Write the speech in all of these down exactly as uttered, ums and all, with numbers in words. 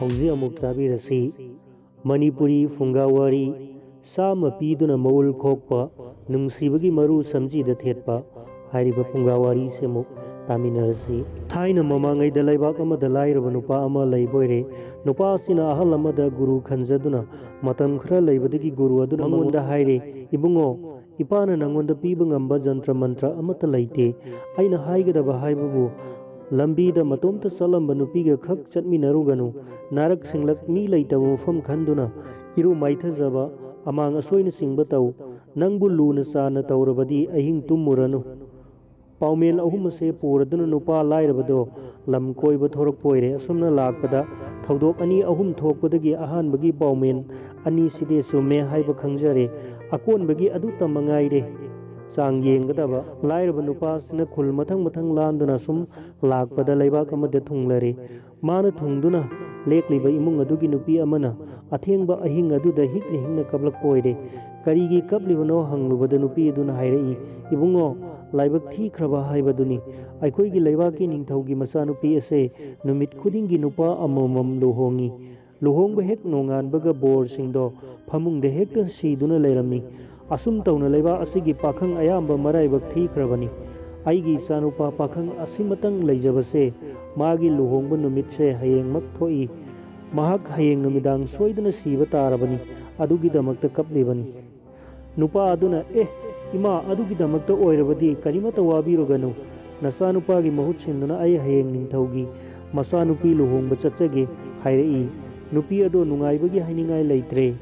ꯍꯧꯖꯤꯛ ꯑꯃꯨꯛ ꯇꯥꯕꯤꯔꯁꯤ ꯃꯅꯤꯄꯨꯔꯤ ꯐꯨꯡꯒꯥ ꯋꯥꯔꯤ, ꯁꯥ ꯃꯄꯤꯗꯨꯅ ꯃꯎꯜ ꯈꯣꯛꯄ, ꯅꯨꯡꯁꯤꯕꯒꯤ ꯃꯔꯨ ꯁꯝꯖꯤꯗ ꯊꯦꯠꯄ ꯍꯥꯏꯔꯤꯕ ꯐꯨꯡꯒꯥ ꯋꯥꯔꯤꯁꯤ ꯑꯃꯨꯛ ꯇꯥꯃꯤꯟꯅꯔꯁꯤ꯫ ꯊꯥꯏꯅ ꯃꯃꯥꯡꯉꯩꯗ ꯂꯩꯕꯥꯛ ꯑꯃꯗ ꯂꯥꯏꯔꯕ ꯅꯨꯄꯥ ꯑꯃ ꯂꯩꯕ ꯑꯣꯏꯔꯦ꯫ ꯅꯨꯄꯥ ꯑꯁꯤꯅ ꯑꯍꯜ ꯑꯃꯗ ꯒꯨꯔꯨ ꯈꯟꯖꯗꯨꯅ ꯃꯇꯝ ꯈꯔ ꯂꯩꯕꯗꯒꯤ ꯒꯨꯔꯨ ꯑꯗꯨꯅ ꯃꯉꯣꯟꯗ ꯍꯥꯏꯔꯦ, "ꯏꯕꯨꯡꯉꯣ, ꯏꯄꯥꯅ ꯅꯪꯉꯣꯟꯗ ꯄꯤꯕ ꯉꯝꯕ ꯖꯟꯇ꯭ꯔ ꯃꯟꯇ꯭ꯔ ꯑꯃꯠꯇ ꯂꯩꯇꯦ꯫ ꯑꯩꯅ ꯍꯥꯏꯒꯗꯕ ꯍꯥꯏꯕꯕꯨ, ꯂꯝꯕꯤꯗ ꯃꯇꯣꯝꯇ ꯆꯠꯂꯝꯕ ꯅꯨꯄꯤꯒ ꯈꯛ ꯆꯠꯃꯤꯟꯅꯔꯨꯒꯅꯨ꯫ ꯅꯥꯔꯛ ꯁꯤꯡꯂꯛ ꯃꯤ ꯂꯩꯇꯕ ꯃꯐꯝ ꯈꯟꯗꯨꯅ ꯏꯔꯨ ꯃꯥꯏꯊꯖꯕ, ꯑꯃꯥꯡ ꯑꯁꯣꯏꯅꯆꯤꯡꯕ ꯇꯧ꯫ ꯅꯪꯕꯨ ꯂꯨꯅ ꯆꯥꯟꯅ ꯇꯧꯔꯕꯗꯤ ꯑꯍꯤꯡ ꯇꯨꯝꯃꯨꯔꯅꯨ"꯫ ꯄꯥꯎꯃꯦꯟ ꯑꯍꯨꯝ ꯑꯁꯦ ꯄꯨꯔꯗꯨꯅ ꯅꯨꯄꯥ ꯂꯥꯏꯔꯕꯗꯣ ꯂꯝ ꯀꯣꯏꯕ ꯊꯣꯔꯛꯄ ꯑꯣꯏꯔꯦ꯫ ꯑꯁꯨꯝꯅ ꯂꯥꯛꯄꯗ ꯊꯧꯗꯣꯛ ꯑꯅꯤ ꯑꯍꯨꯝ ꯊꯣꯛꯄꯗꯒꯤ ꯑꯍꯥꯟꯕꯒꯤ ꯄꯥꯎꯃꯦꯟ ꯑꯅꯤꯁꯤꯗꯤ ꯆꯨꯝꯃꯦ ꯍꯥꯏꯕ ꯈꯪꯖꯔꯦ꯫ ꯑꯀꯣꯟꯕꯒꯤ ꯑꯗꯨꯇ ꯃꯉꯥꯏꯔꯦ ꯆꯥꯡ ꯌꯦꯡꯒꯗꯕ꯫ ꯂꯥꯏꯔꯕ ꯅꯨꯄꯥꯁꯤꯅ ꯈꯨꯜ ꯃꯊꯪ ꯃꯊꯪ ꯂꯥꯟꯗꯨꯅ ꯁꯨꯝ ꯂꯥꯛꯄꯗ ꯂꯩꯕꯥꯛ ꯑꯃꯗ ꯊꯨꯡꯂꯔꯦ꯫ ꯃꯥꯅ ꯊꯨꯡꯗꯨꯅ ꯂꯦꯛꯂꯤꯕ ꯏꯃꯨꯡ ꯑꯗꯨꯒꯤ ꯅꯨꯄꯤ ꯑꯃꯅ ꯑꯊꯦꯡꯕ ꯑꯍꯤꯡ ꯑꯗꯨꯗ ꯍꯤꯛꯅ ꯍꯤꯛꯅ ꯀꯞꯂꯛꯄ ꯑꯣꯏꯔꯦ꯫ "ꯀꯔꯤꯒꯤ ꯀꯞꯂꯤꯕꯅꯣ?" ꯍꯪꯂꯨꯕꯗ ꯅꯨꯄꯤ ꯑꯗꯨꯅ ꯍꯥꯏꯔꯛꯏ, "ꯏꯕꯨꯡꯉꯣ, ꯂꯥꯏꯕꯛ ꯊꯤꯈ꯭ꯔꯕ ꯍꯥꯏꯕꯗꯨꯅꯤ꯫ ꯑꯩꯈꯣꯏꯒꯤ ꯂꯩꯕꯥꯛꯀꯤ ꯅꯤꯡꯊꯧꯒꯤ ꯃꯆꯥꯅꯨꯄꯤ ꯑꯁꯦ ꯅꯨꯃꯤꯠ ꯈꯨꯗꯤꯡꯒꯤ ꯅꯨꯄꯥ ꯑꯃꯃꯝ ꯂꯨꯍꯣꯡꯉꯤ꯫ ꯂꯨꯍꯣꯡꯕ ꯍꯦꯛ ꯅꯣꯡꯉꯥꯟꯕꯒ ꯕꯣꯔꯁꯤꯡꯗꯣ ꯐꯃꯨꯡꯗ ꯍꯦꯛꯇ ꯁꯤꯗꯨꯅ ꯂꯩꯔꯝꯃꯤ꯫ ꯑꯁꯨꯝ ꯇꯧꯅ ꯂꯩꯕꯥꯛ ꯑꯁꯤꯒꯤ ꯄꯥꯈꯪ ꯑꯌꯥꯝꯕ ꯃꯔꯥꯏꯕꯛ ꯊꯤꯈ꯭ꯔꯕꯅꯤ꯫ ꯑꯩꯒꯤ ꯏꯆꯥꯅꯨꯄꯥ ꯄꯥꯈꯪ ꯑꯁꯤꯃꯇꯪ ꯂꯩꯖꯕꯁꯦ, ꯃꯥꯒꯤ ꯂꯨꯍꯣꯡꯕ ꯅꯨꯃꯤꯠꯁꯦ ꯍꯌꯦꯡꯃꯛ ꯊꯣꯛꯏ꯫ ꯃꯍꯥꯛ ꯍꯌꯦꯡ ꯅꯨꯃꯤꯗꯥꯡ ꯁꯣꯏꯗꯅ ꯁꯤꯕ ꯇꯥꯔꯕꯅꯤ꯫ ꯑꯗꯨꯒꯤꯗꯃꯛꯇ ꯀꯞꯂꯤꯕꯅꯤ"꯫ ꯅꯨꯄꯥ ꯑꯗꯨꯅ, "ꯑꯦ, ꯏꯃꯥ, ꯑꯗꯨꯒꯤꯗꯃꯛꯇ ꯑꯣꯏꯔꯕꯗꯤ ꯀꯔꯤꯃꯠꯇ ꯋꯥꯕꯤꯔꯨꯒꯅꯨ꯫ ꯅꯆꯥꯅꯨꯄꯥꯒꯤ ꯃꯍꯨꯠ ꯁꯤꯟꯗꯨꯅ ꯑꯩ ꯍꯌꯦꯡ ꯅꯤꯡꯊꯧꯒꯤ ꯃꯆꯥꯅꯨꯄꯤ ꯂꯨꯍꯣꯡꯕ ꯆꯠꯆꯒꯦ" ꯍꯥꯏꯔꯛꯏ꯫ ꯅꯨꯄꯤ ꯑꯗꯣ ꯅꯨꯡꯉꯥꯏꯕꯒꯤ ꯍꯥꯏꯅꯤꯡꯉꯥꯏ ꯂꯩꯇ꯭ꯔꯦ꯫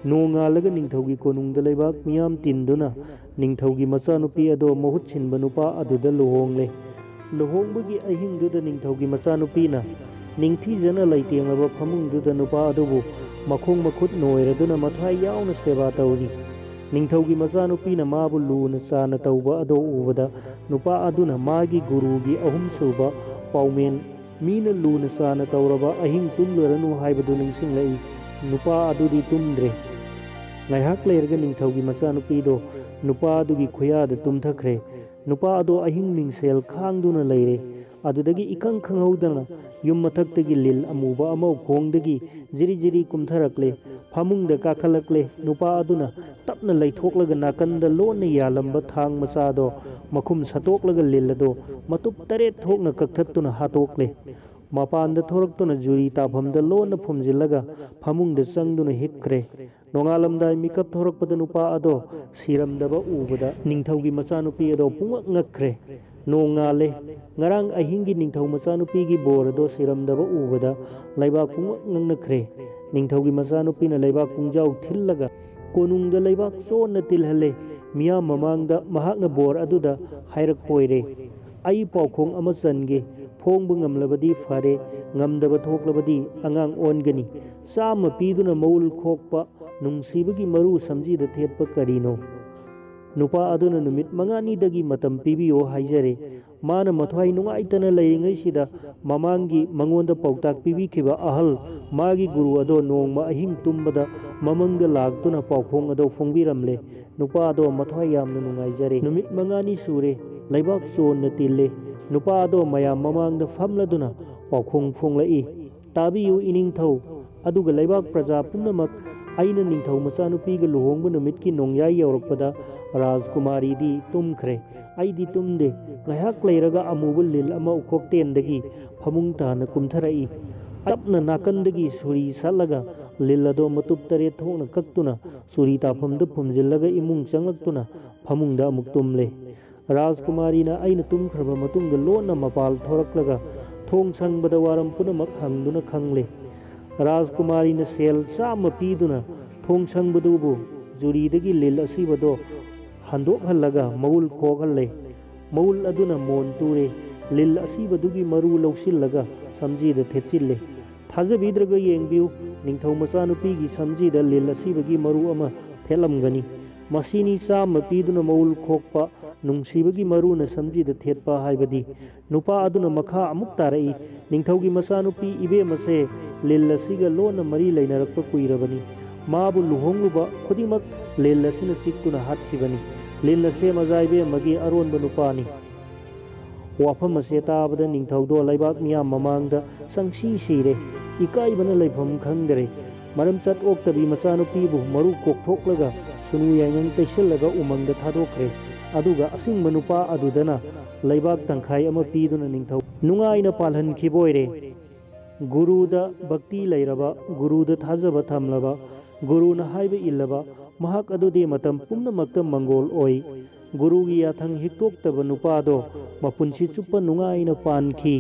ꯅꯣꯡꯉꯥꯜꯂꯒ ꯅꯤꯡꯊꯧꯒꯤ ꯀꯣꯅꯨꯡꯗ ꯂꯩꯕꯥꯛ ꯃꯤꯌꯥꯝ ꯇꯤꯟꯗꯨꯅ ꯅꯤꯡꯊꯧꯒꯤ ꯃꯆꯥꯅꯨꯄꯤ ꯑꯗꯣ ꯃꯍꯨꯠ ꯁꯤꯟꯕ ꯅꯨꯄꯥ ꯑꯗꯨꯗ ꯂꯨꯍꯣꯡꯂꯦ꯫ ꯂꯨꯍꯣꯡꯕꯒꯤ ꯑꯍꯤꯡꯗꯨꯗ ꯅꯤꯡꯊꯧꯒꯤ ꯃꯆꯥꯅꯨꯄꯤꯅ ꯅꯤꯡꯊꯤꯖꯅ ꯂꯩꯇꯦꯡꯂꯕ ꯐꯃꯨꯡꯗꯨꯗ ꯅꯨꯄꯥ ꯑꯗꯨꯕꯨ ꯃꯈꯣꯡ ꯃꯈꯨꯠ ꯅꯣꯏꯔꯗꯨꯅ ꯃꯊ꯭ꯋꯥꯏ ꯌꯥꯎꯅ ꯁꯦꯕꯥ ꯇꯧꯔꯤ꯫ ꯅꯤꯡꯊꯧꯒꯤ ꯃꯆꯥꯅꯨꯄꯤꯅ ꯃꯥꯕꯨ ꯂꯨꯅ ꯆꯥꯟꯅ ꯇꯧꯕ ꯑꯗꯣ ꯎꯕꯗ ꯅꯨꯄꯥ ꯑꯗꯨꯅ ꯃꯥꯒꯤ ꯒꯨꯔꯨꯒꯤ ꯑꯍꯨꯝꯁꯨꯕ ꯄꯥꯎꯃꯦꯟ, "ꯃꯤꯅ ꯂꯨꯅ ꯆꯥꯟꯅ ꯇꯧꯔꯕ ꯑꯍꯤꯡ ꯇꯨꯝꯂꯨꯔꯅꯨ" ꯍꯥꯏꯕꯗꯨ ꯅꯤꯡꯁꯤꯡꯂꯛꯏ꯫ ꯅꯨꯄꯥ ꯑꯗꯨꯗꯤ ꯇꯨꯝꯗ꯭ꯔꯦ꯫ ꯉꯥꯏꯍꯥꯛ ꯂꯩꯔꯒ ꯅꯤꯡꯊꯧꯒꯤ ꯃꯆꯥꯅꯨꯄꯤꯗꯣ ꯅꯨꯄꯥ ꯑꯗꯨꯒꯤ ꯈꯨꯌꯥꯗ ꯇꯨꯝꯊꯈ꯭ꯔꯦ꯫ ꯅꯨꯄꯥ ꯑꯗꯣ ꯑꯍꯤꯡ ꯃꯤꯡꯁꯦꯜ ꯈꯥꯡꯗꯨꯅ ꯂꯩꯔꯦ꯫ ꯑꯗꯨꯗꯒꯤ ꯏꯈꯪ ꯈꯪꯍꯧꯗꯅ ꯌꯨꯝ ꯃꯊꯛꯇꯒꯤ ꯂꯤꯜ ꯑꯃꯨꯕ ꯑꯃ ꯎꯈꯣꯡꯗꯒꯤ ꯖꯤꯔꯤ ꯖꯤꯔꯤ ꯀꯨꯝꯊꯔꯛꯂꯦ꯫ ꯐꯃꯨꯡꯗ ꯀꯥꯈꯠꯂꯛꯂꯦ꯫ ꯅꯨꯄꯥ ꯑꯗꯨꯅ ꯇꯞꯅ ꯂꯩꯊꯣꯛꯂꯒ ꯅꯥꯀꯟꯗ ꯂꯣꯟꯅ ꯌꯥꯜꯂꯝꯕ ꯊꯥꯡ ꯃꯆꯥꯗꯣ ꯃꯈꯨꯝ ꯁꯠꯇꯣꯛꯂꯒ ꯂꯤꯜ ꯑꯗꯣ ꯃꯇꯨꯞ ꯇꯔꯦꯠ ꯊꯣꯛꯅ ꯀꯛꯊꯠꯇꯨꯅ ꯍꯥꯠꯇꯣꯛꯂꯦ꯫ ꯃꯄꯥꯟꯗ ꯊꯣꯔꯛꯇꯨꯅ ꯖꯨꯔꯤ ꯇꯥꯐꯝꯗ ꯂꯣꯟꯅ ꯐꯨꯝꯖꯤꯜꯂꯒ ꯐꯃꯨꯡꯗ ꯆꯪꯗꯨꯅ ꯍꯤꯞꯈ꯭ꯔꯦ꯫ ꯅꯣꯡꯉꯥꯜꯂꯝꯗꯥꯏ ꯃꯤꯀꯞ ꯊꯣꯔꯛꯄꯗ ꯅꯨꯄꯥ ꯑꯗꯣ ꯁꯤꯔꯝꯗꯕ ꯎꯕꯗ ꯅꯤꯡꯊꯧꯒꯤ ꯃꯆꯥꯅꯨꯄꯤ ꯑꯗꯣ ꯄꯨꯡꯉꯛ ꯉꯛꯈ꯭ꯔꯦ꯫ "ꯅꯣꯡꯉꯥꯜꯂꯦ꯫ ꯉꯔꯥꯡ ꯑꯍꯤꯡꯒꯤ ꯅꯤꯡꯊꯧ ꯃꯆꯥꯅꯨꯄꯤꯒꯤ ꯕꯣꯔ ꯑꯗꯣ ꯁꯤꯔꯝꯗꯕ ꯎꯕꯗ ꯂꯩꯕꯥꯛ ꯄꯨꯡꯉꯛ ꯉꯛꯅꯈ꯭ꯔꯦ꯫ ꯅꯤꯡꯊꯧꯒꯤ ꯃꯆꯥꯅꯨꯄꯤꯅ ꯂꯩꯕꯥꯛ ꯄꯨꯡꯖꯥꯎ ꯊꯤꯜꯂꯒ ꯀꯣꯅꯨꯡꯗ ꯂꯩꯕꯥꯛ ꯆꯣꯟꯅ ꯇꯤꯜꯍꯜꯂꯦ꯫ ꯃꯤꯌꯥꯝ ꯃꯃꯥꯡꯗ ꯃꯍꯥꯛꯅ ꯕꯣꯔ ꯑꯗꯨꯗ ꯍꯥꯏꯔꯛꯄ ꯑꯣꯏꯔꯦ, 'ꯑꯩ ꯄꯥꯎꯈꯣꯡ ꯑꯃ ꯆꯟꯒꯦ꯫ ꯐꯣꯡꯕ ꯉꯝꯂꯕꯗꯤ ꯐꯔꯦ, ꯉꯝꯗꯕ ꯊꯣꯛꯂꯕꯗꯤ ꯑꯉꯥꯡ ꯑꯣꯟꯒꯅꯤ꯫ ꯆꯥꯝꯃ ꯄꯤꯗꯨꯅ ꯃꯎꯜ ꯈꯣꯛꯄ ꯅꯨꯡꯁꯤꯕꯒꯤ ꯃꯔꯨ ꯁꯝꯖꯤꯗ ꯊꯦꯠꯄ ꯀꯔꯤꯅꯣ?' ꯅꯨꯄꯥ ꯑꯗꯨꯅ ꯅꯨꯃꯤꯠ ꯃꯉꯥꯅꯤꯗꯒꯤ ꯃꯇꯝ ꯄꯤꯕꯤꯌꯣ ꯍꯥꯏꯖꯔꯦ꯫ ꯃꯥꯅ ꯃꯊ꯭ꯋꯥꯏ ꯅꯨꯡꯉꯥꯏꯇꯅ ꯂꯩꯔꯤꯉꯩꯁꯤꯗ ꯃꯃꯥꯡꯒꯤ ꯃꯉꯣꯟꯗ ꯄꯥꯎꯇꯥꯛ ꯄꯤꯕꯤꯈꯤꯕ ꯑꯍꯜ, ꯃꯥꯒꯤ ꯒꯨꯔꯨ ꯑꯗꯣ ꯅꯣꯡꯃ ꯑꯍꯤꯡ ꯇꯨꯝꯕꯗ ꯃꯃꯪꯗ ꯂꯥꯛꯇꯨꯅ ꯄꯥꯎꯈꯣꯡ ꯑꯗꯣ ꯐꯣꯡꯕꯤꯔꯝꯂꯦ꯫ ꯅꯨꯄꯥ ꯑꯗꯣ ꯃꯊ꯭ꯋꯥꯏ ꯌꯥꯝꯅ ꯅꯨꯡꯉꯥꯏꯖꯔꯦ꯫ ꯅꯨꯃꯤꯠ ꯃꯉꯥꯅꯤ ꯁꯨꯔꯦ, ꯂꯩꯕꯥꯛ ꯆꯣꯟꯅ ꯇꯤꯜꯂꯦ꯫ ꯅꯨꯄꯥ ꯑꯗꯣ ꯃꯌꯥꯝ ꯃꯃꯥꯡꯗ ꯐꯝꯂꯗꯨꯅ ꯄꯥꯎꯈꯣꯡ ꯐꯣꯡꯂꯛꯏ꯫ "ꯇꯥꯕꯤꯌꯨ ꯏꯅꯤꯡꯊꯧ, ꯑꯗꯨꯒ ꯂꯩꯕꯥꯛ ꯄ꯭ꯔꯖꯥ ꯄꯨꯝꯅꯃꯛ, ꯑꯩꯅ ꯅꯤꯡꯊꯧ ꯃꯆꯥꯅꯨꯄꯤꯒ ꯂꯨꯍꯣꯡꯕ ꯅꯨꯃꯤꯠꯀꯤ ꯅꯣꯡꯌꯥꯏ ꯌꯧꯔꯛꯄꯗ ꯔꯥꯖꯀꯨꯃꯥꯔꯤꯗꯤ ꯇꯨꯝꯈ꯭ꯔꯦ꯫ ꯑꯩꯗꯤ ꯇꯨꯝꯗꯦ꯫ ꯉꯥꯏꯍꯥꯛ ꯂꯩꯔꯒ ꯑꯃꯨꯕ ꯂꯤꯜ ꯑꯃ ꯎꯈꯣꯛꯇꯦꯟꯗꯒꯤ ꯐꯃꯨꯡ ꯇꯥꯅ ꯀꯨꯝꯊꯔꯛꯏ꯫ ꯇꯞꯅ ꯅꯥꯀꯟꯗꯒꯤ ꯁꯨꯔꯤ ꯁꯠꯂꯒ ꯂꯤꯜ ꯑꯗꯣ ꯃꯇꯨꯞ ꯇꯔꯦꯠ ꯊꯣꯛꯅ ꯀꯛꯇꯨꯅ ꯁꯨꯔꯤ ꯇꯥꯐꯝꯗ ꯐꯨꯝꯖꯤꯜꯂꯒ ꯏꯃꯨꯡ ꯆꯪꯂꯛꯇꯨꯅ ꯐꯃꯨꯡꯗ ꯑꯃꯨꯛ ꯇꯨꯝꯂꯦ꯫ ꯔꯥꯖꯀꯨꯃꯥꯔꯤꯅ ꯑꯩꯅ ꯇꯨꯝꯈ꯭ꯔꯕ ꯃꯇꯨꯡꯗ ꯂꯣꯟꯅ ꯃꯄꯥꯜ ꯊꯣꯔꯛꯂꯒ ꯊꯣꯡ ꯁꯪꯕꯗ ꯋꯥꯔꯝ ꯄꯨꯝꯅꯃꯛ ꯍꯪꯗꯨꯅ ꯈꯪꯂꯦ꯫ ꯔꯥꯖꯀꯨꯃꯥꯔꯤꯅ ꯁꯦꯜ ꯆꯥꯝꯃ ꯄꯤꯗꯨꯅ ꯊꯣꯡ ꯁꯪꯕꯗꯨꯕꯨ ꯖꯨꯔꯤꯗꯒꯤ ꯂꯤꯜ ꯑꯁꯤꯕꯗꯣ ꯍꯟꯗꯣꯛꯍꯜꯂꯒ ꯃꯎꯜ ꯈꯣꯛꯍꯜꯂꯦ꯫ ꯃꯎꯜ ꯑꯗꯨꯅ ꯃꯣꯟ ꯇꯨꯔꯦ꯫ ꯂꯤꯜ ꯑꯁꯤꯕꯗꯨꯒꯤ ꯃꯔꯨ ꯂꯧꯁꯤꯜꯂꯒ ꯁꯝꯖꯤꯗ ꯊꯦꯠꯆꯤꯜꯂꯦ꯫ ꯊꯥꯖꯕꯤꯗ꯭ꯔꯒ ꯌꯦꯡꯕꯤꯌꯨ, ꯅꯤꯡꯊꯧ ꯃꯆꯥꯅꯨꯄꯤꯒꯤ ꯁꯝꯖꯤꯗ ꯂꯤꯜ ꯑꯁꯤꯕꯒꯤ ꯃꯔꯨ ꯑꯃ ꯊꯦꯠꯂꯝꯒꯅꯤ꯫ ꯃꯁꯤꯅꯤ ꯆꯥꯝꯃ ꯄꯤꯗꯨꯅ ꯃꯎꯜ ꯈꯣꯛꯄ ꯅꯨꯡꯁꯤꯕꯒꯤ ꯃꯔꯨꯅ ꯁꯝꯖꯤꯗ ꯊꯦꯠꯄ ꯍꯥꯏꯕꯗꯤ꯫ ꯅꯨꯄꯥ ꯑꯗꯨꯅ ꯃꯈꯥ ꯑꯃꯨꯛ ꯇꯥꯔꯛꯏ, "ꯅꯤꯡꯊꯧꯒꯤ ꯃꯆꯥꯅꯨꯄꯤ ꯏꯕꯦꯝ ꯑꯁꯦ ꯂꯤꯜ ꯑꯁꯤꯒ ꯂꯣꯟꯅ ꯃꯔꯤ ꯂꯩꯅꯔꯛꯄ ꯀꯨꯏꯔꯕꯅꯤ꯫ ꯃꯥꯕꯨ ꯂꯨꯍꯣꯡꯂꯨꯕ ꯈꯨꯗꯤꯡꯃꯛ ꯂꯤꯜ ꯑꯁꯤꯅ ꯆꯤꯛꯇꯨꯅ ꯍꯥꯠꯈꯤꯕꯅꯤ꯫ ꯂꯤꯜ ꯑꯁꯦ ꯃꯖꯥ ꯏꯕꯦꯝꯃꯒꯤ ꯑꯔꯣꯟꯕ ꯅꯨꯄꯥꯅꯤ"꯫ ꯋꯥꯐꯝ ꯑꯁꯤ ꯇꯥꯕꯗ ꯅꯤꯡꯊꯧꯗꯣ ꯂꯩꯕꯥꯛ ꯃꯤꯌꯥꯝ ꯃꯃꯥꯡꯗ ꯆꯪꯁꯤ ꯁꯤꯔꯦ꯫ ꯏꯀꯥꯏꯕꯅ ꯂꯩꯐꯝ ꯈꯪꯗꯔꯦ꯫ ꯃꯔꯝꯆꯠ ꯑꯣꯛꯇꯕꯤ ꯃꯆꯥꯅꯨꯄꯤꯕꯨ ꯃꯔꯨ ꯀꯣꯛꯊꯣꯛꯂꯒ ꯁꯨꯅꯨ ꯌꯥꯏꯉꯪ ꯇꯩꯁꯤꯜꯂꯒ ꯎꯃꯪꯗ ꯊꯥꯗꯣꯛꯈ꯭ꯔꯦ꯫ ꯑꯗꯨꯒ ꯑꯁꯤꯡꯕ ꯅꯨꯄꯥ ꯑꯗꯨꯗꯅ ꯂꯩꯕꯥꯛ ꯇꯪꯈꯥꯏ ꯑꯃ ꯄꯤꯗꯨꯅ ꯅꯤꯡꯊꯧ ꯅꯨꯡꯉꯥꯏꯅ ꯄꯥꯜꯍꯟꯈꯤꯕ ꯑꯣꯏꯔꯦ꯫ ꯒꯨꯔꯨꯗ ꯚꯛꯇꯤ ꯂꯩꯔꯕ, ꯒꯨꯔꯨꯗ ꯊꯥꯖꯕ ꯊꯝꯂꯕ, ꯒꯨꯔꯨꯅ ꯍꯥꯏꯕ ꯏꯜꯂꯕ, ꯃꯍꯥꯛ ꯑꯗꯨꯗꯤ ꯃꯇꯝ ꯄꯨꯝꯅꯃꯛꯇ ꯃꯪꯒꯣꯜ ꯑꯣꯏ꯫ ꯒꯨꯔꯨꯒꯤ ꯌꯥꯊꯪ ꯍꯤꯛꯇꯣꯛꯇꯕ ꯅꯨꯄꯥꯗꯣ ꯃꯄꯨꯟꯁꯤ ꯆꯨꯞꯄ ꯅꯨꯡꯉꯥꯏꯅ ꯄꯥꯟꯈꯤ꯫